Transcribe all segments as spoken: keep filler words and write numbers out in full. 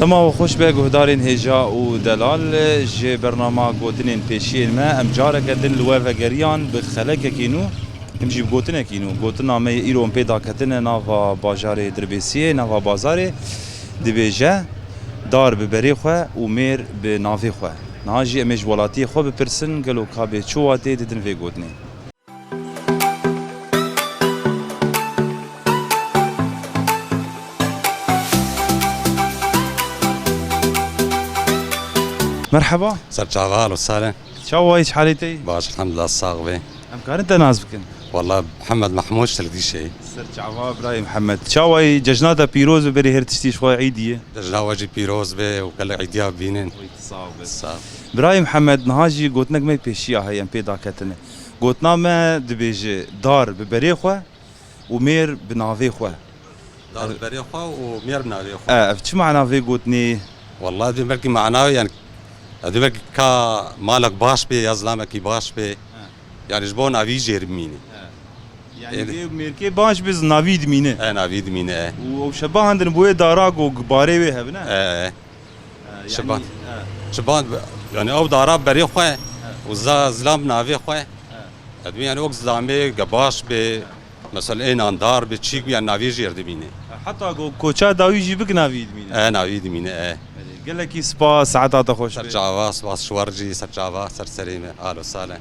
Ma we xweş be guhdarên hêja û delal, ji bernama gotinên pêşiyên me em careke din li we vegeriyan bi xelekekî nû, him jî bi gotinekî nû. Gotina me yê îro em pê daketine nava bajarê Dirbêsiyê, nava bazarê, dibêje, dar bi berê xwe û mêr bi navê xwe. Niha jî em ê ji welatiyê xwe bipirsin, gelo ka bê çi watê didin vê gotinê? Merheba. Ser çava, alo sare. Çawa yî, çi halê te yî? Baş, elhamdulillah, sax be. Em karin te nas bikin? Walla Muhammed Mahmud Şilgîşê. Ser çava birayê Muhammed. Çawa yî, cejna te pîroz be, berî her tiştî ji xwe îdî ye. Cejna we jî pîroz be û gelek îdiya bînin. Wî sax be. Sax. Birayê Muhammed, niha jî gotinek me pêşiya heye, em pê daketine. Gotina me dibêje, dar bi berê xwe û mêr bi navê xwe. Dar bi berê xwe û mêr bi navê xwe. E, ev çi mana vê gotinê? Walla dê belkî mana, yani, dê belkî ka malek baş bê ya zilamekî baş bê. He. Yani ji bo navî jê re bimîne. He. Yani Ê- vê mêrkê baş bê, navî dimîne. E, navî dimîne, e. Û ew şebahandin bo wê dara ku barê wê hebine. E, e. Şiban. Şiban, yani ew dara berê xwe û za zilam navê xwe. Edmî yani wek zilamê ge baş be, mesela ê nandar be, çîk be, yani navê jê re dimîne. Heta ku koça dawî jî bik navî dimîne. E, navî dimîne, e. Gelekî spas, saeta te xweş be. Ser çava, spas ji we re jî, ser çava, ser serê me. Alo, sale.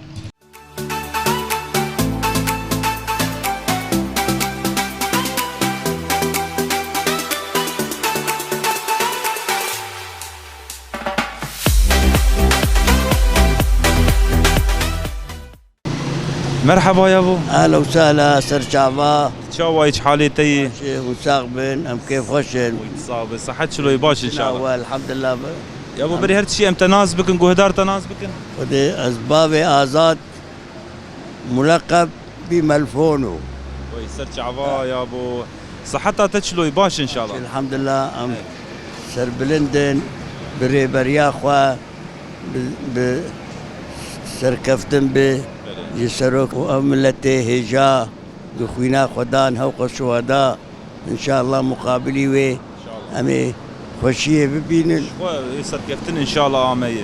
Merheba yabo. Ehla û sehla, ser çava. Çawa yî, çi halê te yî? Baş û sax bin, em kêfxweş in. Sax be, sihet çilo yî, baş inşallah. Elhamdulillah. Yabo, berî her tiştî em te nas bikin, guhdar te nas bikin. Xwedê, ez bavê Azad, muleqeb bî Melfono. Wey, ser çava yabo. Siheta te çilo yî, baş inşallah. Elhamdulillah, em serbilind in, bi rêberiya xwe, bi, bi serkeftin bi, ji serok û ev miletê hêja, bi xwîna xwe dan, hewqa şuheda. Înşallah muqabilî wê em ê xweşiyê bibînin. Ji xwe ê serkeftin înşallah ameyê.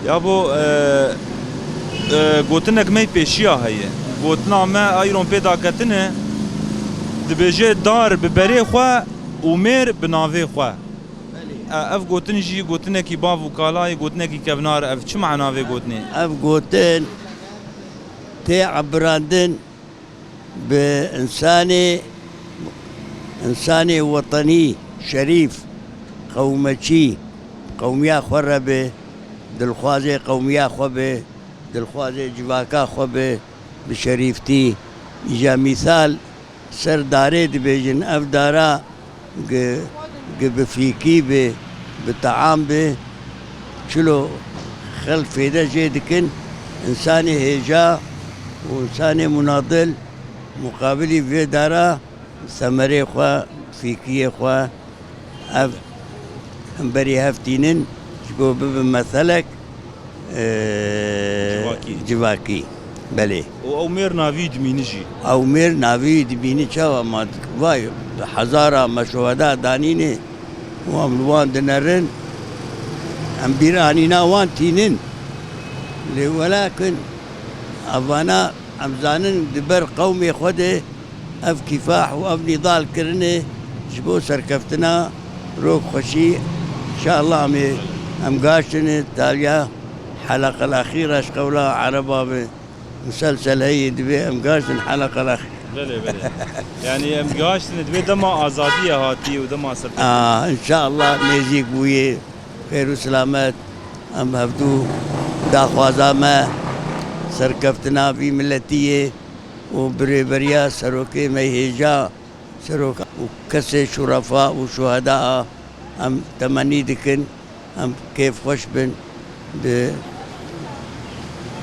Yabo, e, e, gotinek me yê pêşiya heye. Gotina me a îro em pê daketine, dibêje dar bi berê xwe û mêr bi navê xwe. E, ev gotin jî gotinekî bav û kala ye, gotinekî kevnar e. Ev çi mana vê gotinê? Ev gotin tê ebirandin bi însanê, însanê wetenî, şerîf, qewmeçî, qewmiya xwe re bi, dilxwazê qewmiya xwe bi, dilxwazê civaka xwe bi, bi şerîftî. Îja mîsal ser darê dibêjin, ev dara gi, gi bi fîkî bi, bi team bi, çilo xelk fêde jê dikin, însanê hêja û însanê munadil muqabilî vê dara semerê xwe, fîkiyê xwe, ev hemberî hev tînin, ji bo bibin meselek, e, civakî. Civakî. Belê. Û ew mêr navî dimîni jî. Ew mêr navî dimîni çawa ma dik-, vay, hezara me şuheda danînê û em li wan dinerin, em bîranîna wan tînin. Lê welakin evana em zanin di ber qewmê xwe de ev kîfah û ev nîdal kirine ji bo serkeftina rok xweşî. Înşallah em ê, em gaştine taliya heleqel exîra ji qewla ereba bi. Muselsel heye, divê em gaştin heleqel exîr. Belê, belê. Yani em gaştin divê dema azadiye hatiye û dema serkeftin. Aa, înşallah nêzîk bûye. Xêr û silamet. Em hevdû daxwaza me serkeftina vî miletî ye û birêberiya serokê me hêja, serok û kesê şurefa û şuheda a, em temennî dikin, em kêfxweş bin bi,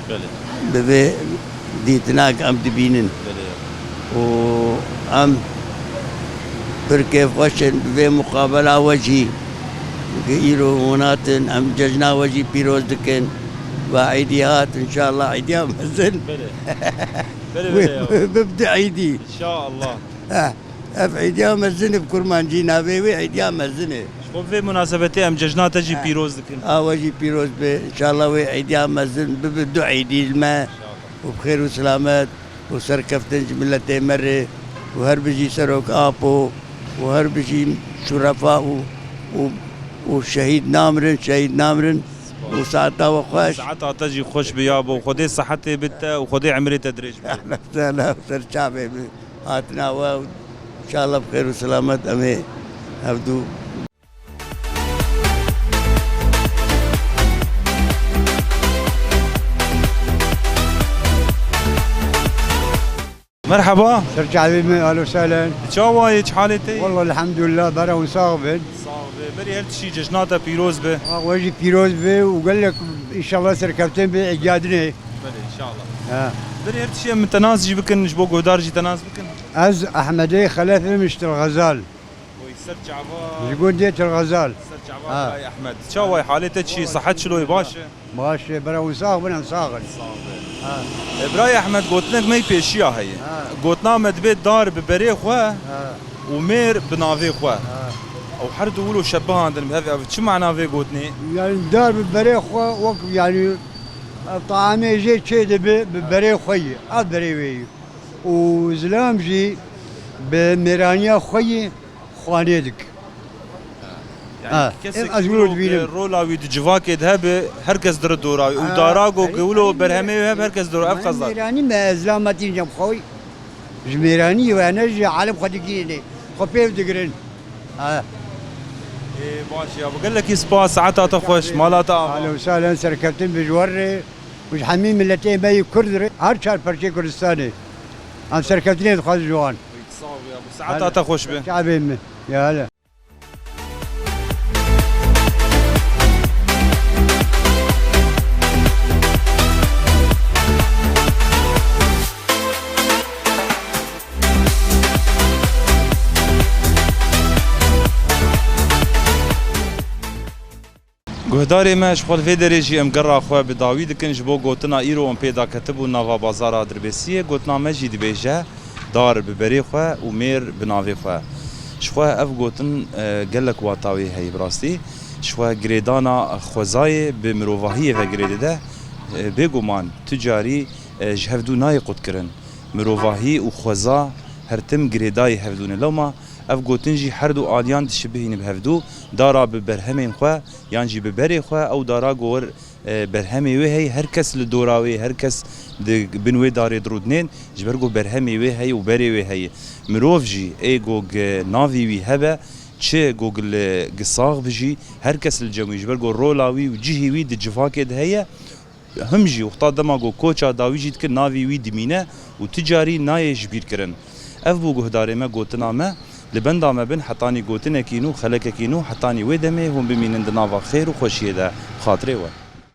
Belê. bi vê dîtina ku em dibînin. Belê. Û em pir kêfxweş in bi vê muqabela we jî, ku îro hûn hatin, em cejna we jî pîroz dikin. Va îdî hat, înşallah îdiya mezin. Belê. Belê, Wê belê ya. bibdi îdî. İnşallah. Heh, ev îdiya mezin e bi kurmancî, navê wê îdiya mezin e. Bo vê munasebetê em cejna te jî pîroz dikin. A we jî pîroz be. Înşallah wê îdiya mezin bibe du îdî li me û bi xêr û silamet û serkeftin ji miletê me re û her bijî Serok Apo û her bijî şurefa û, û, û şehîd namirin, şehîd namirin û saeta we xweş. Saeta te jî xweş be yabo. Xwedê sihetê bide te û Xwedê emrê te dirêj bike. Ser çavê min. Hatina we û înşallah bi xêr û silamet em ê hevdû. Merheba. Ser çavê min, ahlen û sehlen. Çawa yî, çi halê te yî? Wallah elhamdülillah, bera hûn sax bin. Sax be. Berî her tiştî cejna te pîroz be. Ha, we jî pîroz be û gelek înşallah serkeftin be, îdiya dinê. Belê, înşallah. Ha. Berî her tiştî em te nas jî bikin, ji bo guhdar jî te nas bikin. Ez Ehmedê Xelef im ji Til Xezal. Oy, ser çava. Ji gundê Til Xezal. Ser çava. Ha. Birayê Ehmed. Çawa yî, halê te çi, sihet çilo yî, baş e? Baş e, bera hûn sax bin, em sax in. Sax be. Ha. E, Birayê Ehmed, gotinek me yî pêşiya heye. Ha. Gotina me dibê dar bi berê xwe Ha. û mêr bi navê xwe. Ha. Ew her du wilo şebihandin bi hev, ev çi mana vê gotinê? Yani dar bi berê xwe wek yani taamê jê çê dibe bi berê xwe yî. Ev berê wê yî. Û zilam jî bi mêraniya xwe yî xwanê dik. Yani Ha, kesek ev ez wilo wilo dibînim. Rola wî di civakê de hebe, her kes dire dora wî. Û Ha, dara go herî, wilo herî berhemê wî hebe, her kes dora. Ev qeza. Mêranî me, ez zilam me tînim xwe. Ji mêranî we ne ji alem xwe digîrîne. Xwe pêv digirin. Ha. Ê, baş ya, bu gelekî spas, saeta te xweş, mala te ava. Ahlen û sehlen, serkeftin bi ji we re û ji hemî miletê me yê Kurd re, her çar perçê Kurdistanê. Em serkeftinê dixwazin ji wan. Sax ol ya, bu saeta te xweş be. Çavê min. Ya hele. Guhdarê me, ji xwe li vê derê jî em gera xwe bi dawî dikin ji bo gotina îro em pê daketibûn nava bazara Dirbêsiyê. Gotina me jî dibêje, dar bi berê xwe û mêr bi navê xwe. Ji xwe ev gotin, e, gelek wata wê heye bi rastî. Ji xwe girêdana xwezayê bi mirovahiyê ve girê dide. E, bêguman tu carî, e, ji hev dû nayê qutkirin. Mirovahî û xweza her tim girêdayî hevdû ne. Lewma ev gotin jî her du aliyan dişibihîne bi hevdû, dara bi berhemên xwe yan jî bi berê xwe, ew dara go wir, e, berhemê wê heye, her kes li dora wê, her kes di bin wê darê dirûdinên, ji ber ku berhemê wê heye û berê wê heye. Mirov jî ê go gi navî wî hebe, çi go gi li, gi sax bijî, her kes li cem wî, ji ber ku rola wî û cihî wî di civakê de heye. Him jî wexta dema ku koça dawî jî dike, navê wî dimîne û tu carî nayê ji bîr kirin. Ev bû guhdarê me, gotina me. Li benda me bin, hetanî gotinekî nû, xelekekî nû, hetanî wê demê hûn bimînin di nava xêr û xweşiyê de. Bi xatirê we.